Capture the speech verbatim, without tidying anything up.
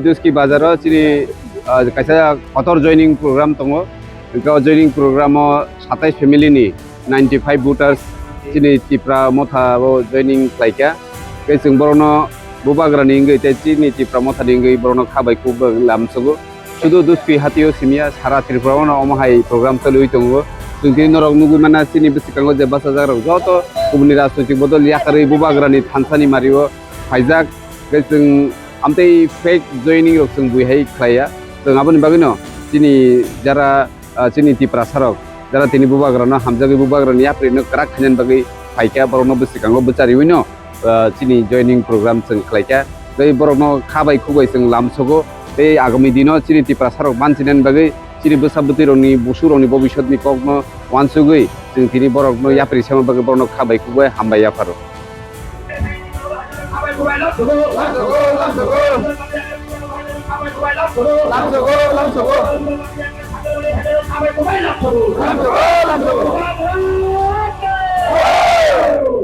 Duski bazar o chini, ah, kaisa kotor joining program tongo. Hwnkhe o joining program o satais family ni ninety five voters chini Tipra Motha o joining khlaikha. Hwnkhe chwng borokno bubagrani wngwi tei chini Tipra Motha ni wngwi borokno kha bai kuk bai lamsogo. Sudu Duski hatio simya sara Tripura o no omo hai program choliwi tongo. Chwng tini norok nugwi mana chini bwskango je bachajak rok joto kubuni rajnoitik bodol yakarwi bubagrani thansa ni mario phaijak. Hwnkhe chwng amtwi fake joining rok chwng bui hai khlaiya. Chwng aboni bagwino chini jara, ah, chini Tiprasa rok jara tini bubagrano hamjagwi bubagrani yaprino kwrak khainani bagwi phaikha, borokno bwskango bwchariwino, ah, chini joining program chwng khlaikha. Tei borokno kha bai khuk bai chwng lamsogo. Tei agami dino chini Tiprasa rok banchinani bagwi chini bwsa bwtwi rokni busuk rokni bobiswtni kokno uansugwi chwng tini borokno yapri sema bagwi borokno kha bai khuk bai hambai yapharo.